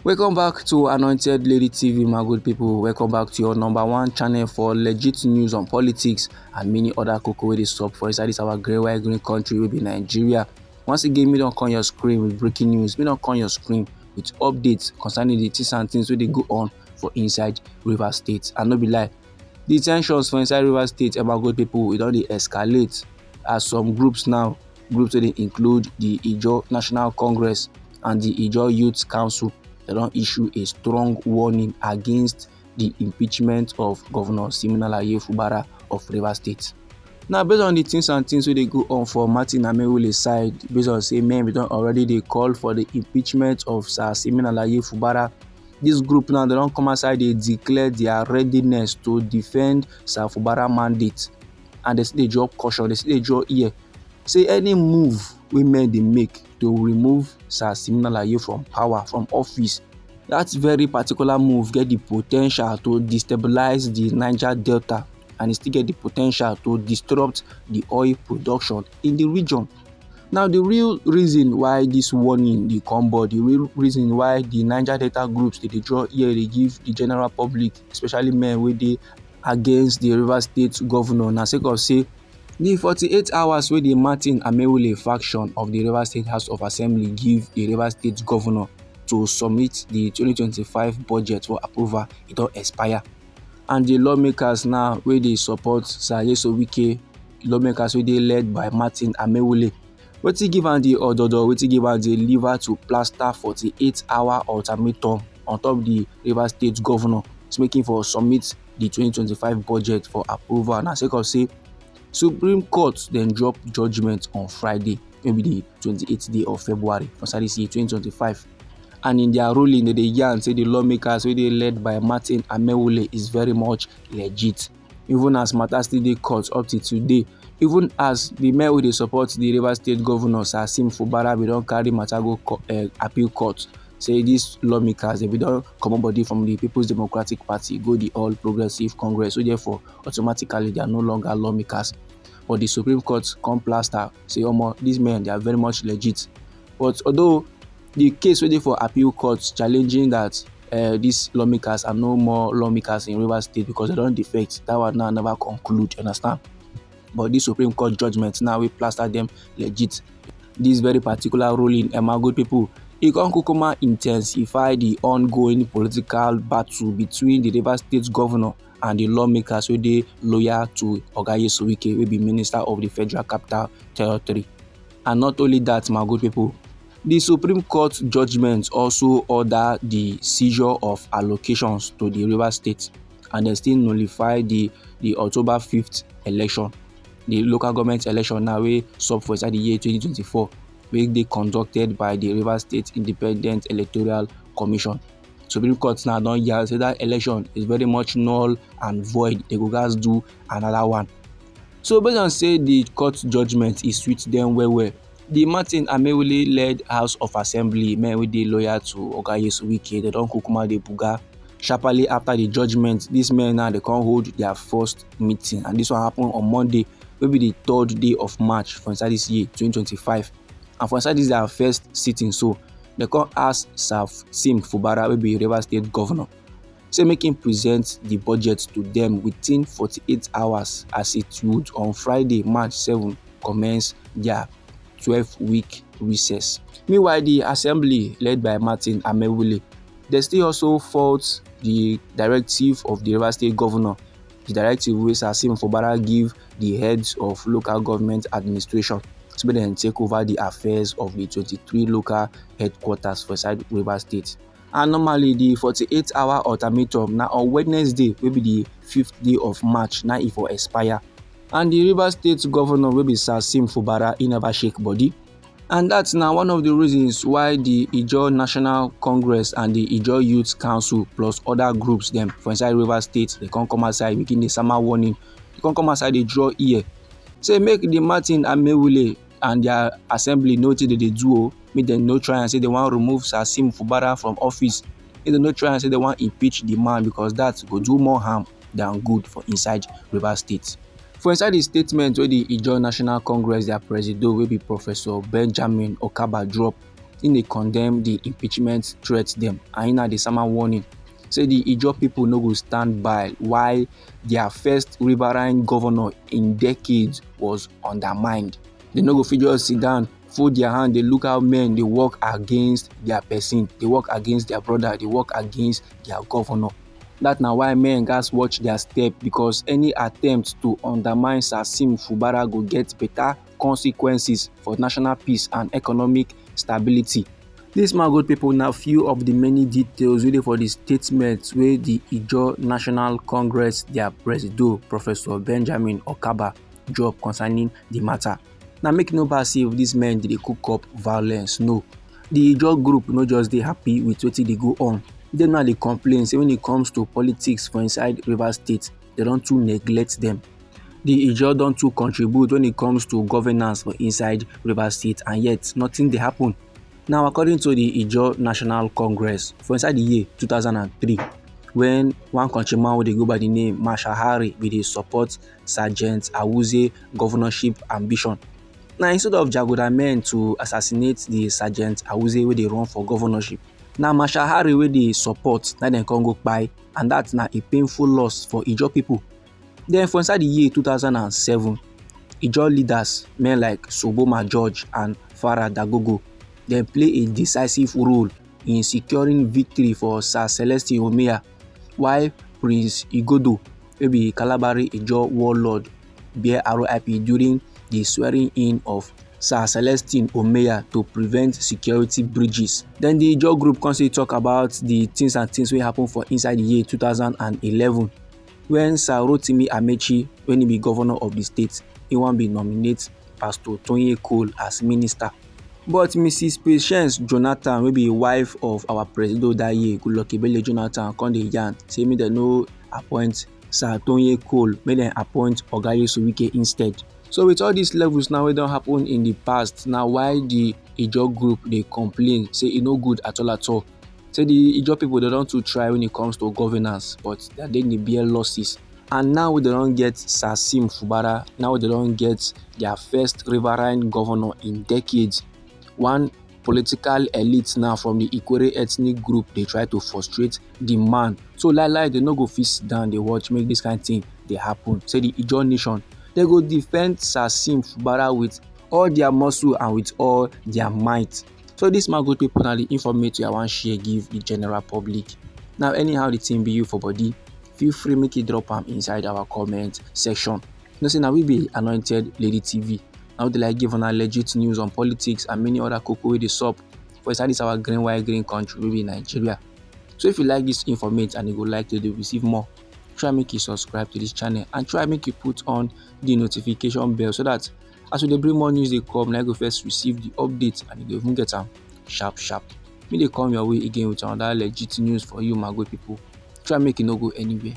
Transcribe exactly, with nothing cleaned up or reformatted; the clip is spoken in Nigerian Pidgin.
Welcome back to Anointed Lady T V, my good people. Welcome back to your number one channel for legit news on politics and many other koko wey dey sup for inside this our grey white green country wey be Nigeria. Once again, me don come your screen with breaking news. Me don come your screen with updates concerning the things and things wey dey go on for inside Rivers State. And no be lie, the tensions for inside Rivers State, my good people, e don dey escalate as some groups now, groups wey dey include the Ijaw National Congress and the Ijaw Youth Council, dem don issue a strong warning against the impeachment of Governor Siminalayi Fubara of Rivers State. Now, based on the things and things wey dey go on for Martin Amaewhule side, based on say men bin don already dey call for the impeachment of Sir Siminalayi Fubara, this group now, dem don come outside dey declare their readiness to defend Sir Fubara mandate, and dem still dey draw caution, dem still dey draw ear say any move wey men dey make to remove Sir Siminalayi from power, from office, that very particular move get the potential to destabilize the Niger Delta, and e still get the potential to disrupt the oil production in the region. Now, the real reason why this warning dey come, but the real reason why the Niger Delta groups dey dey draw ear dey give the general public, especially men wey dey against the Rivers State governor, na sake of say the forty-eight hours wey the Martin Amaewhule faction of the Rivers State House of Assembly give the Rivers State governor to submit the twenty twenty-five budget for approval, e don expire. And the lawmakers now wey dey support Sir Nyesom Wike, lawmakers wey dey led by Martin Amaewhule, wetin give am the ododo, wetin give am the liver to plaster forty-eight hour ultimatum on top the Rivers State governor, is making for submit the twenty twenty-five budget for approval. Na sake of say Supreme Court dem drop judgment on Friday, wey be the twenty-eighth day of February for inside this year, twenty twenty-five. And in their ruling, dem dey yarn say the lawmakers wey dey led by Martin Amaewhule is very much legit. Even as matter still dey court up till today, even as the men wey dey support the Rivers State governor, Sir Sim Fubara, bin don carry matter go co-, eh, appeal court, say these lawmakers, dem bin don comot body from the People's Democratic Party go the All Progressive Congress, so therefore automatically they are no longer lawmakers. But the Supreme Court come plaster say, omo, these men, they are very much legit. But although the case wey dey for appeal court challenging that, eh, these lawmakers are no more lawmakers in Rivers State because they don defect, that one now never conclude, you understand? But this Supreme Court judgment now wey plaster them legit. This very particular ruling, eh, my good people, e come kukuma intensify the ongoing political battle between the Rivers State governor and the lawmakers wey dey loyal to Oga Nyesom Wike, wey be Minister of the Federal Capital Territory. And not only that, my good people, the Supreme Court judgment also order the seizure of allocations to the Rivers State, and dem still nullify the, the October fifth election, the local government election now wey sup for inside the year twenty twenty-four, wey dey conducted by the Rivers State Independent Electoral Commission. Supreme Court now don yarn say that election is very much null and void. They go gats do another one. So based on say the court judgment, e sweet them well well, the Martin Amaewhule led House of Assembly, men wey dey loyal to Oga Nyesom Wike, dem don kukuma dey buga. Sharply after the judgment, these men now, dem come hold their first meeting, and this one happen on Monday, wey be the third day of March for inside this year, twenty twenty-five. And for inside this their first sitting so, dem come ask Sir Sim Fubara, wey be Rivers State governor, say make him present the budget to them within forty-eight hours, as it would on Friday, March seven, commence their twelve-week recess. Meanwhile, the assembly led by Martin Amaewhule, dem still also fault the directive of the Rivers State governor, the directive wey Sir Sim Fubara give the heads of local government administration, so make dem take over the affairs of the twenty-three local headquarters for inside Rivers State. And normally, the forty-eight hour ultimatum na on Wednesday, wey be the fifth day of March, na e for expire. And the Rivers State governor, wey be Sir Sim Fubara, e never shake body. And that's now one of the reasons why the Ijaw National Congress and the Ijaw Youth Council plus other groups dem for inside Rivers State, dem come come outside, begin dey sama warning. Dem come come outside, dey draw ear, say make the Martin Amaewhule and their assembly know wetin dem dey do o. Make dem no try and say dem wan remove Sir Sim Fubara from office. Make dem no try and say dem wan impeach the man, because that go do more harm than good for inside Rivers State. For inside the statement wey the Ijaw National Congress, their presido, wey be Professor Benjamin Okaba, drop, im dey condemn di impeachment threat dem, and im na dey sama warning say di Ijaw pipo no go stand by while dia first riverine govnor in decades was undermined. Dem no go fit just sit down, fold dia hand, dey look how men dey work against dia pesin, dey work against dia broda, dey work against dia govnor. Dat na why men gatz watch dia step, becos any attempt to undermine Sasim Fubara go get beta consequences for national peace and economic stability. Dis, my good pipo, na few of di many details wey dey for di statement wey di Ijaw National Congress, dia presido, Professor Benjamin Okaba, drop concerning di mata. Na make e no bad say if dis men dey dey cook up violence, no. Di Ijaw group no just dey happy wit wetin dey go on. Dem now dey complain say wen e comes to politics for inside Rivers State, dem don too neglect dem. Di Ijaw don too contribute wen e comes to governance for inside Rivers State, and yet nothing dey happen. Now, according to di Ijaw National Congress, for inside di year two thousand and three, wen one countryman wey dey go by di name Marshal Harry bin dey support Sergeant Awuzie governorship ambition. Na instead of jaguda men to assassinate di Sergeant Awuzie wey dey run for governorship, na Marshal Harry wey dey support na dem come go kpai, and dat na a painful loss for Ijaw pipo. Den, for inside di year two thousand and seven, Ijaw leaders, men like Soboma George and Farah Dagogo, dem play a decisive role in securing victory for Sir Celestine Omeya, while Prince Igodo, wey be Kalabari Ijaw warlord, bear R I P during di swearing in of Sir Celestine Omeya to prevent security breaches. Den di Ijaw group come still tok about di tins and tins wey happun for inside di year two thousand and eleven, wen Sir Rotimi Amechi, wen e be govnor of di state, e wan bin nominate Pastor Toyin Cole as minister. But Mrs Patience Jonathan, wey be wife of our presido dat year, Goodluck Ebele Jonathan, come dey yarn say make dem no appoint Sir Toyin Cole, make dem appoint Oga Nyesom Wike instead. So wit all dis levels now wey don happun in di past, na why di Ijaw group dey complain say e no good at all at all. Say di Ijaw pipo, dem don too try wen it comes to governance, but dem dey bear losses. And now wey dem don get Sasim Fubara, now wey dem don get dia first riverine govnor in decades, one political elite now from di Ikwere ethnic group dey try to frustrate di man. So lie lie, dem no go fit sit down dey watch make dis kain tin dey happun. Say di Ijaw nation, dem go defend Sasim Fubara wit all dia muscle and wit all dia might. So dis, my good pipo, na di informate wey I wan share give di general public. Now, anyhow di tin be you for body, feel free make you drop am inside our comment section. You know say na we be Anointed Lady T V. Na we dey like give una legit news on politics and many oda koko wey dey sup for inside dis our green white green country wey be Nigeria. So if you like dis informate and you go like to dey receive more, try make you subscribe to dis channel and try make you put on di notification bell, so dat as we dey bring more news dey come, na you go first receive di update and you go even get am sharp sharp. Me dey come your way again wit anoda legit news for you, my good pipo. Try make you no go anywhere.